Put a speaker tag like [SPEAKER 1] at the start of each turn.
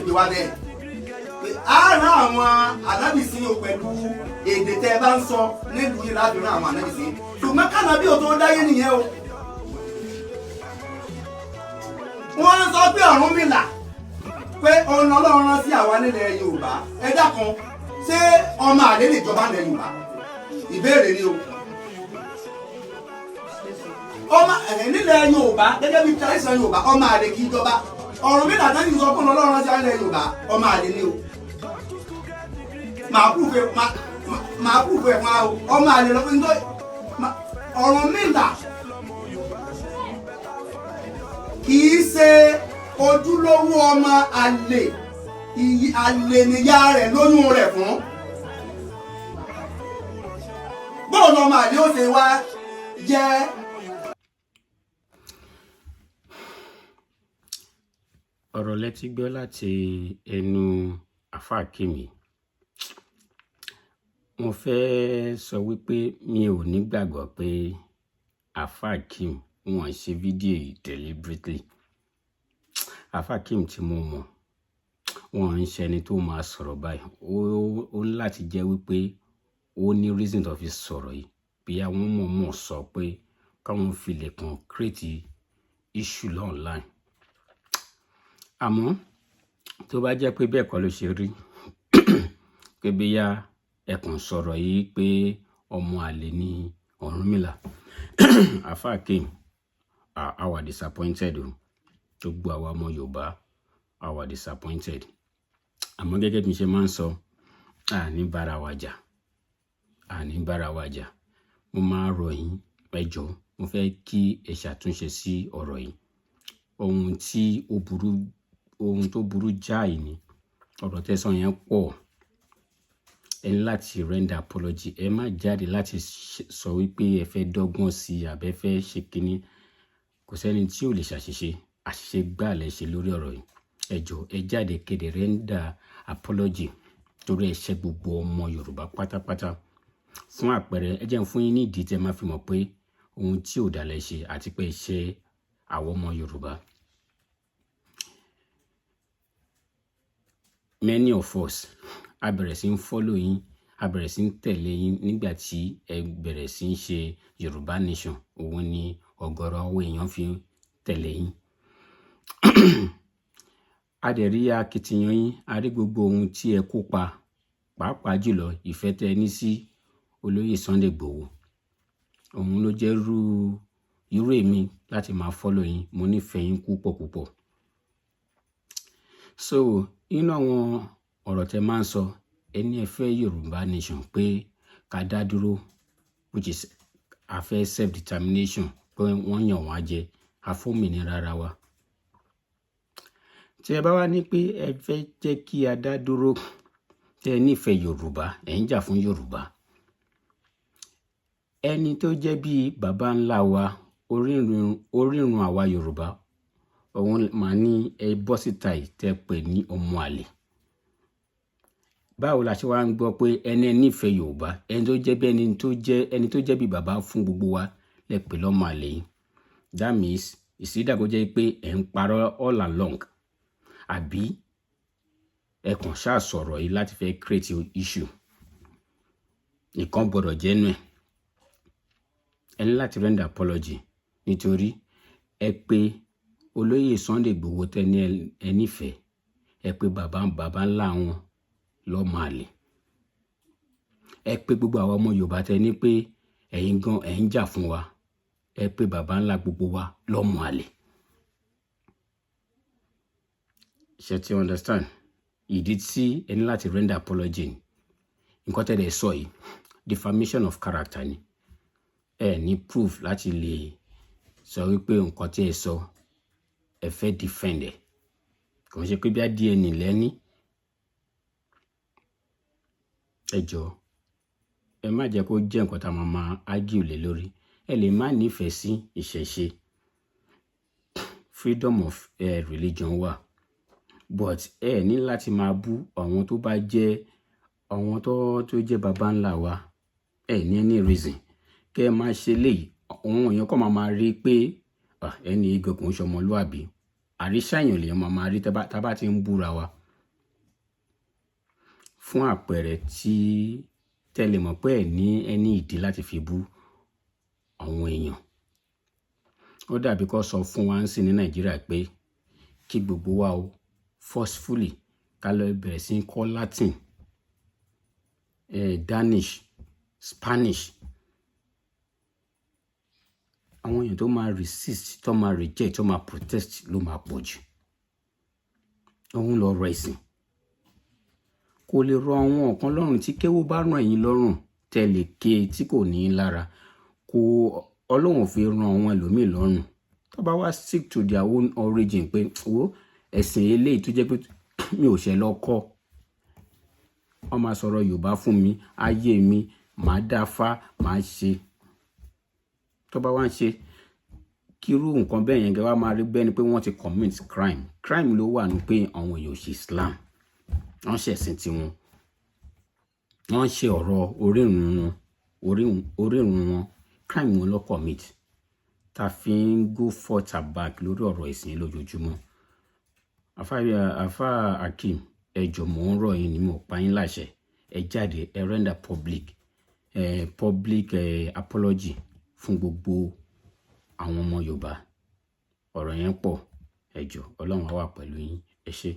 [SPEAKER 1] gbé wá bẹ́ẹ̀ pé á rán àwọn ànábì sí o pẹ̀lú èdè tẹ́ ẹ bá ń sọ nílùú yìí láti rán àwọn ànábì sí, ṣùgbọ́n kànábì ò tó dáyé nìyẹn o. Wọ́n ń sọ pé Ọ̀rúnmìlà pé òun Ọlọ́run rán sí àwa nílẹ̀ Yorùbá. Ẹ dákun, ṣé ọmọ àlè lè jọba nílẹ̀ Yorùbá? Ìbéèrè ni o. Ọmọ ẹ̀ nílẹ̀ Yorùbá, gẹ́gẹ́ bí tradition Yorùbá, ọmọ àlè kì í jọba. Ọ̀rúnmìlà tán ní sọ fún Ọlọ́run rán sí àwa nílẹ̀ Yorùbá, ọmọ àlè ni o. Màá prove ẹ̀ fún wa o. Ọmọ àlè lọ fún Ọ̀rúnmìlà kì í ṣe ojúlówó ọmọ àlè, àlè níyà rẹ̀ lóyún rẹ̀ fún. Bóun ọmọ àlè ó ṣe wá jẹ́.
[SPEAKER 2] Ọ̀rọ̀ lẹ ti gbọ́ láti ẹnu Àfáà Akeem. Mo fẹ́ sọ wípé mi ò nígbàgbọ́ pé Àfáà Akeem wọ́n ṣe fídíò yìí deliberately. Àfáà Akeem tí mo mọ̀, wọ́n ń ṣe ẹni tó máa sọ̀rọ̀ báyìí. Ó ní láti jẹ́ wípé ó ní reason tó fi sọ̀rọ̀ yìí. Bí àwọn mọ̀ọ́mọ̀ sọ pé káwọn fi lè kàn create issue online. Àmọ́ tó bá jẹ́ pé bẹ́ẹ̀ kọ́ ló ṣe rí, pé bóyá ẹ kàn sọ̀rọ̀ yìí pé ọmọ àlè ni Ọ̀rúnmìlà, Àfáà Akeem, I were disappointed o. Gbogbo àwa ọmọ Yorùbá, I were disappointed. Àmọ́ gẹ́gẹ́ bí mo ṣe máa ń sọ, àní bára wa jà, àní bára wa jà. Mo máa rọ̀ yín, ẹ jọ̀ọ́, mo fẹ́ kí ẹ ṣàtúnṣe sí ọ̀rọ̀ yìí. Ohun tí ó burú, ohun tó burú jáì ni ọ̀rọ̀ tẹ́sán yẹn pọ̀. Ẹ ní láti render apology. Ẹ má jáde láti sọ wípé ẹ fẹ́ dọ́gbọ́n sí i àbí ẹ fẹ́ ṣe kíní. Kò sẹ́ni tí ò lè ṣàṣìṣe. Àṣìṣe gbáà lẹ ṣe lórí ọ̀rọ̀ yìí. Ẹ jọ̀ọ́, ẹ jáde kéde render apology torí ẹ ṣẹ̀ gbogbo ọmọ Yorùbá pátápátá. Fún àpẹẹrẹ, ẹ jẹ́ n fún yín ní ìdí tí ẹ máa fi mọ̀ pé ohun tí ò dá lẹ ṣe àti pé ẹ ṣẹ̀ àwọn ọmọ Yorùbá. Many of us, a bẹ̀rẹ̀ sí ń follow yín, a bẹ̀rẹ̀ sí ń tẹ̀lé yín nígbà tí ẹ bẹ̀rẹ̀ sí ń ṣe Yorùbá Nation. Òun ni ọ̀gọ̀rọ̀ àwọn èèyàn fi ń tẹ̀lé yín. A dẹ̀ rí akitiyan yín, a rí gbogbo ohun tí ẹ kópa, pàápàá jùlọ ìfẹ́ tẹ ní sí olóyè Sunday Igboho. Òun ló jẹ́ irú èmi láti máa follow yín. Mo nífẹ̀ẹ́ yín púpọ̀ púpọ̀. So, nínú àwọn ọ̀rọ̀ tẹ máa ń sọ, ẹ ní ẹ fẹ́ Yorùbá Nation pé ká dá dúró, which is a fẹ́ self-determination, pé wọ́n yàn wá jẹ, a fómìnira ara wa. Tí ẹ bá wá ní pé ẹ fẹ́ jẹ́ kí a dá dúró, tí ẹ nífẹ̀ẹ́ Yorùbá, ẹ ń jà fún Yorùbá. Ẹni tó jẹ́ bí bàbá ńlá wa, orírun àwa Yorùbá, òun máa ní ẹ bọ́ síta yìí tẹ́ pè ní ọmọ àlè. Báwo la ṣe wá ń gbọ́ pé ẹni ẹ nífẹ̀ẹ́ Yorùbá, ẹni tó jẹ́ bí ẹni tó jẹ́ bí bàbá fún gbogbo wa lẹ pè lọ́mọ àlè yìí? That means it's either kó jẹ́ pé ẹ̀ ń parọ́ all along, àbí ẹ kàn ṣáà sọ̀rọ̀ yìí láti fẹ́ create issue. Ìkan gbọ́dọ̀ jẹ́ nú ẹ̀. Ẹ ní láti render apology nítorí ẹ pé olóyè Sunday Igboho tẹ́ ní ẹ nífẹ̀ẹ́, ẹ pé bàbá bàbá ńlá wọn lọ́mọ àlè. Ẹ pé gbogbo àwọn ọmọ Yorùbá tẹ́ ní pé ẹ̀yin gan ẹ̀ ń jà fún wa, ẹ pé bàbá ńlá gbogbo wa lọ́mọ àlè. Ṣé ti understand? Ìdí tí ẹ ní láti render apology ni. Nǹkan tẹ́ lè sọ yìí, defamation of character ni. Ẹ ní proof láti lè sọ wípé nǹkan tí ẹ sọ, ẹ fẹ́ defend ẹ̀. Kò ń ṣe pé bí a DNA lẹ́ní. Ẹ jọ̀ọ́, ẹ má jẹ́ kó jẹ́ nǹkan tá a máa máa argue lé lórí. Ẹ lè má nífẹ̀ẹ́ sí ìṣẹ̀ṣe. Freedom of religion wà. But ẹ ní láti máa bú àwọn tó bá jẹ́ àwọn tó jẹ́ bàbá ńlá wa. Ẹ ní any reason kí ẹ má ṣe léyìí. Àwọn èèyàn kàn máa máa rí pé ẹni yìí gan kò ń ṣọmọlúàbí. Àríṣà èèyàn lèèyàn máa máa rí tá bá ti ń búra wa. Fún àpẹẹrẹ tí tẹ́lẹ̀ mọ̀ pé ẹ̀ ní ẹni ìdí láti fi bú àwọn èèyàn, ó dàbí kó sọ fún wa ń sìn ní Nàìjíríà pé kí gbogbo wa o forcefully ká lọ bẹ̀rẹ̀ sí í kọ́ Latin, Danish, Spanish. Àwọn èèyàn tó máa resist, tó máa reject, tó máa protest ló máa pọ̀ jù. Òun lọ̀rọ̀ ẹ̀sìn kò lè rọ àwọn kan lọ́rùn. Tí kéwú bá ràn ẹ̀yin lọ́rùn, tẹ́ lè ké tí kò ní í lára, kò Ọlọ́run fi ran àwọn ẹlòmíì lọ́rùn. Tó bá wá stick to their own origin pé wo ẹ̀sìn eléyìí tó jẹ́ pé mi ò ṣe lọ kọ́, wọ́n máa sọ̀rọ̀ Yorùbá fún mi, ayé mi, màá dáfá, màá ṣe. Tó bá wá ń ṣe kírú nǹkan bẹ́ẹ̀ yẹn, gẹ́gẹ́ wá máa rí bẹ́ẹ̀ ni pé wọ́n ti commit crime. Crime ló wà ní pé àwọn èèyàn ò ṣe Islam, wọ́n ṣẹ̀sìn tiwọn, wọ́n ṣe ọ̀rọ̀ orírun wọn, orírun wọn. Crime wọn ló commit tá a fi ń go forth and back lórí ọ̀rọ̀ ẹ̀sìn lójoojúmọ́. Àfáà Akeem, ẹ jọ̀ọ́, mò ń rọ̀ yín ni, mo pa yín láṣẹ, ẹ jáde, ẹ render public apology fún gbogbo àwọn ọmọ Yorùbá. Ọ̀rọ̀ yẹn pọ̀. Ẹ jọ̀ọ́, Ọlọ́run á wà pẹ̀lú yín. Ẹ ṣé.